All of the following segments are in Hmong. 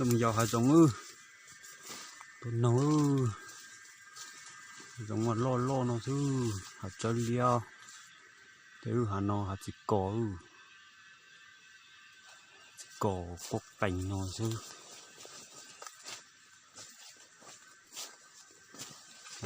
Mus yos hav zoov, tua noog, zoov mas loj loj no xwb, hav tsawb liab, ces wb hav no hav txiv kos, txiv kos quaj qees no xwb.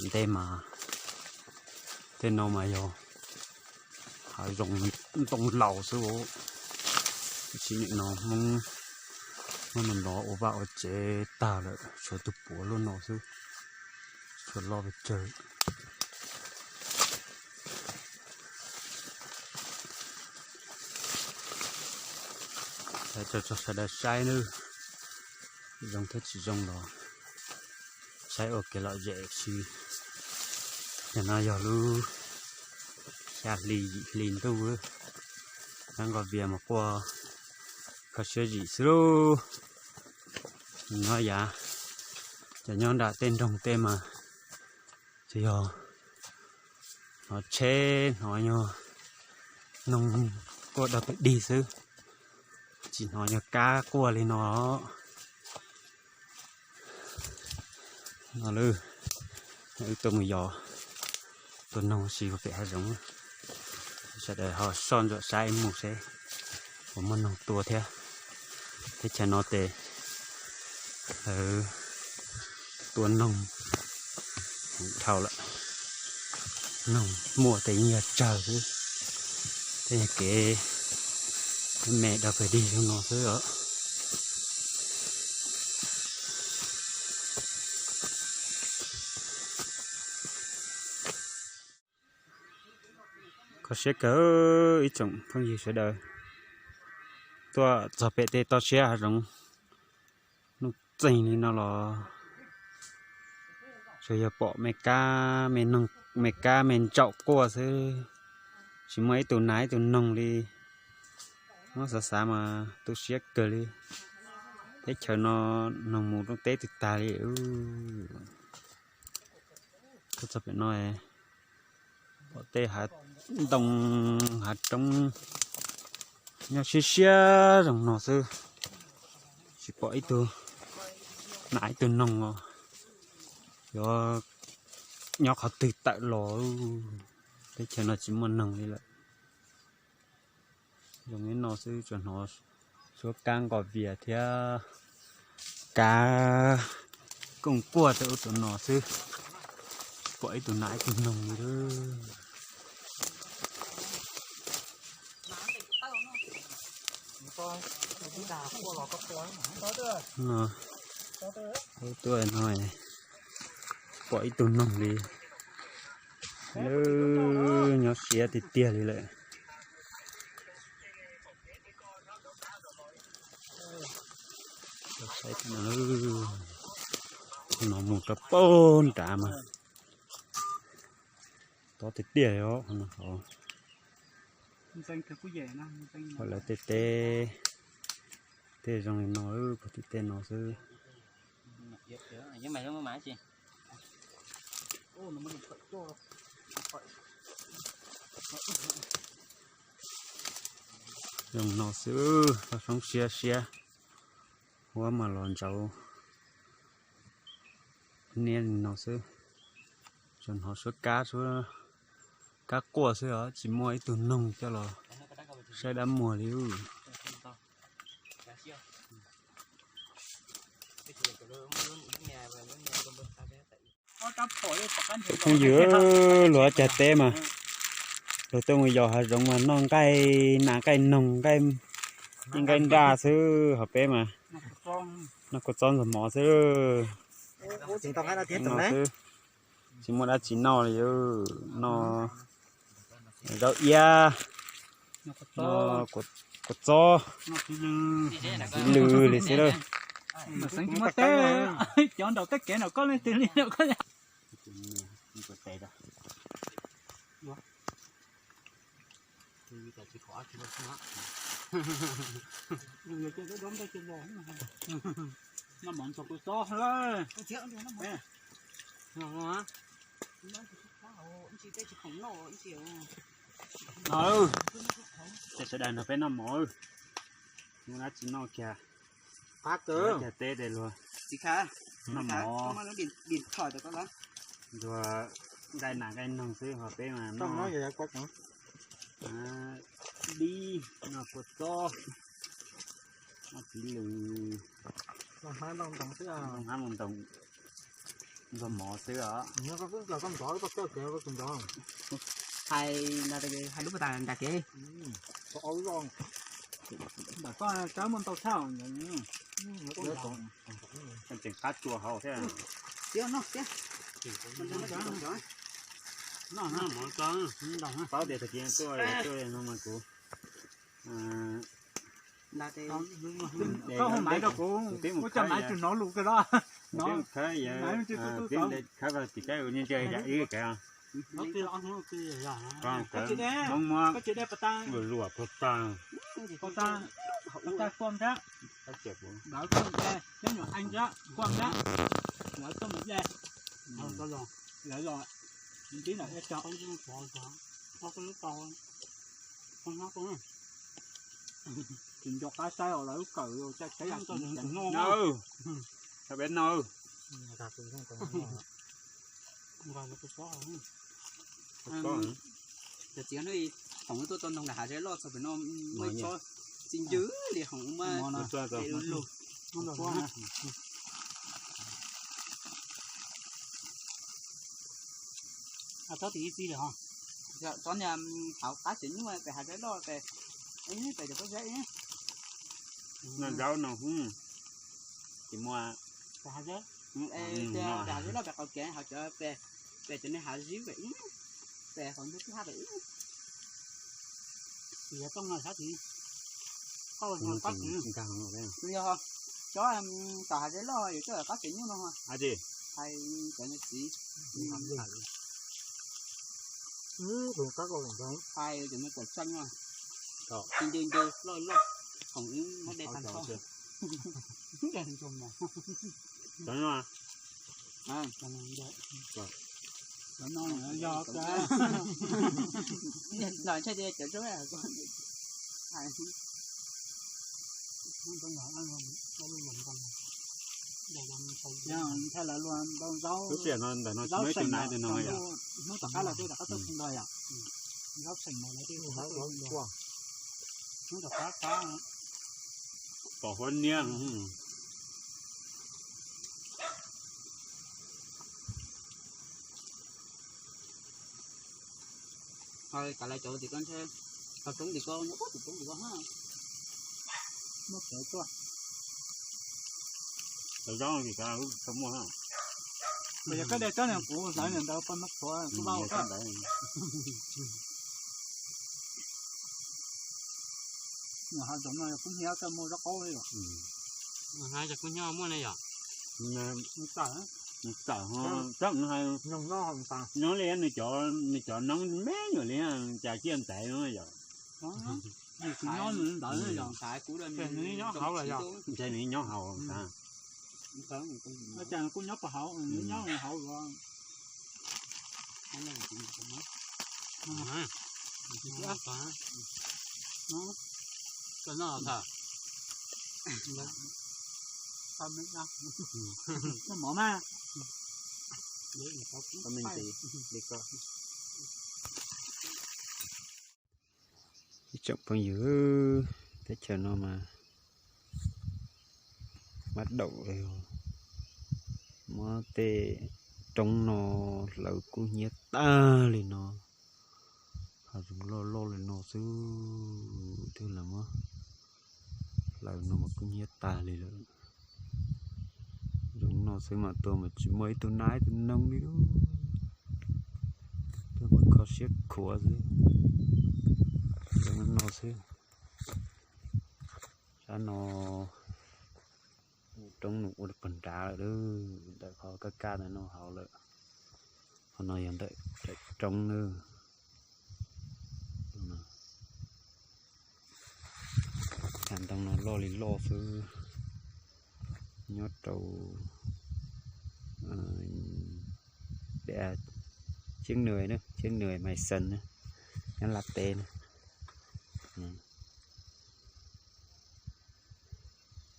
Ntej mas, tej no mas yog hav zoov ntoo laus xwb. Tam sim nim no Hmoob muab no ntov ua vaj ua tsev tag lawm, tshuav tus puav luaj no xwb, tshuav loj pes tsawg. Tso tso sawv daws saib nawb, zoo thiab tsis zoo los saib ua kev lom zem si. Yog no yog lub xya hli yim hli ntuj, dab nqos vias mas quaj kho siab zim xwb lauj. Nyob yav, cov nyob nram tej nroog tej mas tsuas yog hnov tsheb hnov nyuag noog quaj dog pes dig xwb, tsis hnov nyuag kab quaj li no. No lawm, wb tuaj mus yos tua noog si ua pem hav zoov. Sawv daws ho soj ntsuam saib mus seb puas muaj noog tua thiab. Teb chaws no ces lawv tua noog heev dhau lawm, noog muaj ces yeej yog tsawg xwb, tej kev me dog pes dig zoo no xwb os. Kho siab kawg ib tsoom phooj ywg sawv daws, tuaj txog pem tej toj siab hav zoov nuj txeeg li no los tsuas yog pom me kab me noog, me kab me ntsaum quaj xwb, tsis muaj ib tug nas ib tug noog li. Muab xav xav mas tu siab kawg li. Teb chaws no noog mus rooj teb twg tag li. Tuaj txog pem no pom tej hav ntoo hav roob nyob siab siab zoo no xwb, tsis pom ib tug nas ib tug noog os. Yuav nyob qhov twg tawm los, teb chaws no tsis muaj noog li lawm. Zoo li no xwb tsuas hnov suab kab nqos vias thiab kab kooj quaj rau ub rau no xwb, tsis pom ib tug nas ib tug noog li. No, tuaj no pom ib tug noog li, nyob siab tiag tiag li lawm. No mus rau pem nrad mas tob tiag tiag li os. Lawv tej teb, tej zoo li no, puag tim tej no xwb. Zoo no xwb, soob siab siab, huab mas los ntsauv niab li no xwb. Tsuas hnov suab kab, suab kab quaj xwb os, tsis muaj ib tug noog coj los saib dab muag li. Phooj ywg, luag cog teb mas luag tuaj mus yos hav zoov mas noj nqaij nas nqaij noog, nqaij nraj xwb, ho peb mas noj kua txob ntxuag mov xwb. Xwb, tsis muaj dab tsi noj li, noj zaub iab, noj kua txob, txiv lws li xwb lawm. Cov nraum tej kev nraum koj leej twg li nraum koj. Noj mov ntxuag kua txob lawm. Ces sawv daws nrog peb noj mov, muaj dab tsi noj kiag. Qab kawg. Cog teb tej luag. Txiv kha, noj mov, luag nqaij nas nqaij noog xwb ho peb mas noj dib, noj kua txob, noj txiv lws, noj hmab noj ntoos, noj mov xwb os. Hais hais lub pas tas nram kev. Ntawm koj tsaib muaj ntau tshaj. Tseem qab tsua hauv thiab. Paub tias tag kis tuaj tuaj no mas kuv, koj hu maiv rau kuv, ua cas maiv tsis hnov lus kawg los. Khawb, khawb tim kawb ua ntsia yam ib kawg. Hmoob muab luam luam puag ta, puag ta, puag ta fom thiab. Lawv koj mus dle, peb nyuam ees thiab, koj thiab, lawv koj mus dle. Lawv los, ntib ntawm eb co. Tsis nco qab saib os, lawv lub kawm tsa teb yam no. Peb no. Cov txiv no, hoom tuaj tau noog nram hav zeb loj txog pem no, muaj ib tsob txiv ncw li hoom muaj lug. Tsob tim ib txij li ho. Tsob niag hauv qab tsev nyuj pem hav zeb loj pem, pem cov pob zeb. Noj zaub no, tsis muaj. Pem hav zeb, pem hav zeb loj pem qaum kev, hauv cov pem, pem cov niag hav zib pem ib, pem qhov ntug tib hab pem ib. Yog tooj no sab tid, koj ua qab tid. Yog cov tom hav zeb loj yuav coj qab tsev nyuj no. Hais cov niag txiv, hais cov niag kaum tsaj nyuj, ncw ncw loj loj, khoom ib muab de tag nrho. Los ntshai tias cov zoo. Ntshai lawv luag ntau zaub. Lub sij hawm no ntawm no tsis muaj ib tug nab no yom. Hnub tom qab lawv tej rov qab tuaj txog ntog yom. Zaub tseem no lawv tej hnub tom qab qab. Pom huab niab. Ho kav lawv cov tim ko ntshe, cov roob tim ko nyob puag tim roob tim ko hab. Muab cawv tuaj. Cov zaub tim ko tsis muaj. Yog koj de tsob niag kuv hlawv niag ntawd poj mab qhuav kuv vau koj. Hav zoov no yog kub hnyiab koj muaj zaub qaub li os. Hav zoov kub hnyiab muaj ne yom. Txawm, txawm hais, nyob li nws cov noob me nyuam li cas ciaj ntaiv no yom. Nws tsis nyob nws ntawd yom. Nws nyob hauv los yog? Ntshe nws nyob hauv. Cas kuj nyob puag hauv, nws nyob hauv los. Noj mov mas. Ib tsoom phooj ywg, teb chaws no mas mab daum li, muab tej roob no hlawv kub hnyiab tag li no. Hav zoov loj loj li no xwb thiaj li muab hlawv no mas kub hnyiab tag li lawm. Zoov no xwb mas tuaj mas tsis muaj ib tug nab ib tug noog li. Tuaj mas kho siab khuav xwb. Zoov no xwb. Sab no roob nws ua puag nrad lawm, ntawm qhov kaj kaj ntawd no hauv lawm. Qhov no yog ntawm roob na. Hav ntoo no loj li loj xwb, nyob rau Chiếc Nười, Chiếc Nười Mài Sần na, nyob Lab teb na.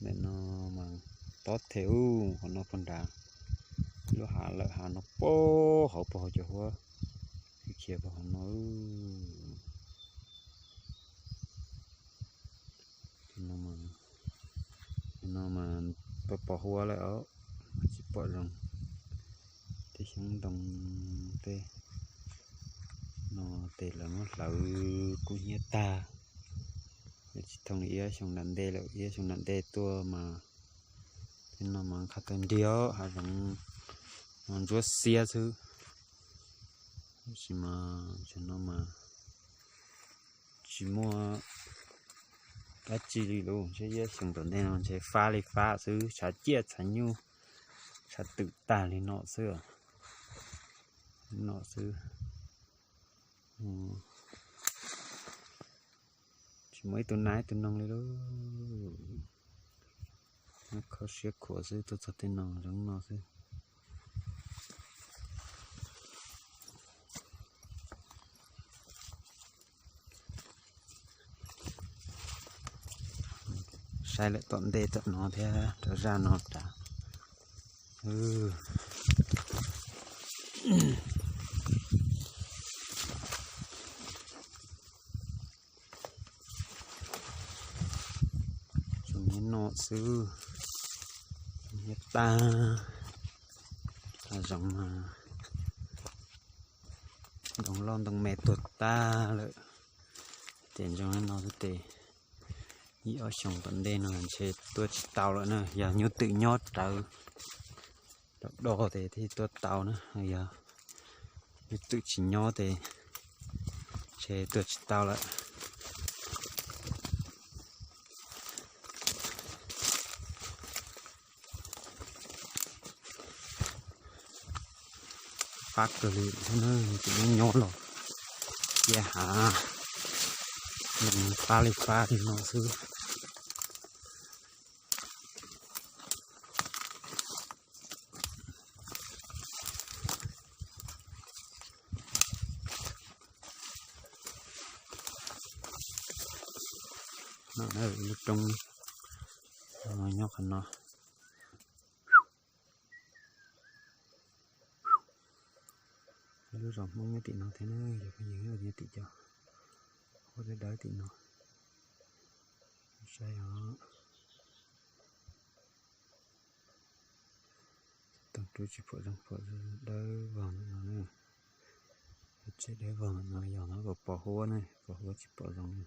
Ntawm no tob them ub qhov no puag nrad. Lub hav lawm hav no puag hauv, puag hauv cov huab, khiav puag hauv no. No mas pos huab lawm os, tsis pom zoo. Tej xyoob ntoo tej no ces lawv muab hlawv kub hnyiab tag. Tsis thooj li ib xyoo nram ntej lawm, ib xyoo nram ntej tuaj mas tej no mas qhov tawg nrig, hav zoov no ntsuab xiab xwb. Tab sis mas tam sim no mas tsis muaj dab tsi li lawm, ntshe ib xyoo tom ntej no ntshe fab li fab xwb, tshav ciaj tshav nyuj, tshav twm tag li no xwb. No xwb. Tsis muaj ib tug nas ib tug noog li lauj. Kho siab khuav xwb, tuaj txog tej no zoo no xwb. Saib lawm tom ntej tom no thiab rau zaj no rau. Zoo nyob no xwb, zoo nyob tag. Hav zoov ntoo loj ntoo me tuag tag lawm. Ces zoo no xwb ces ib ob xyoos tom ntej no ntshe tuaj tsis tau lawm na, yog nyuj twm nyob rawv do do ces thiaj tuaj tau na, yog nyuj twm tsis nyob ces ntshe tuaj tsis tau lawm. Fab kawg li thiab na, tsis muaj nyob los cia hav no fab li fab li no xwb. No lub roob nyob qhov no. Lub zos Hmoob nyob tim no thiab na, yog phooj ywg nyob tim cov huab dawb dawb tim no saib os. Tooj rub tsis pom zoo, pom dawb vog no, tseb dawb vog no, yog no pos huab ne, pos huab tsis pom zoo.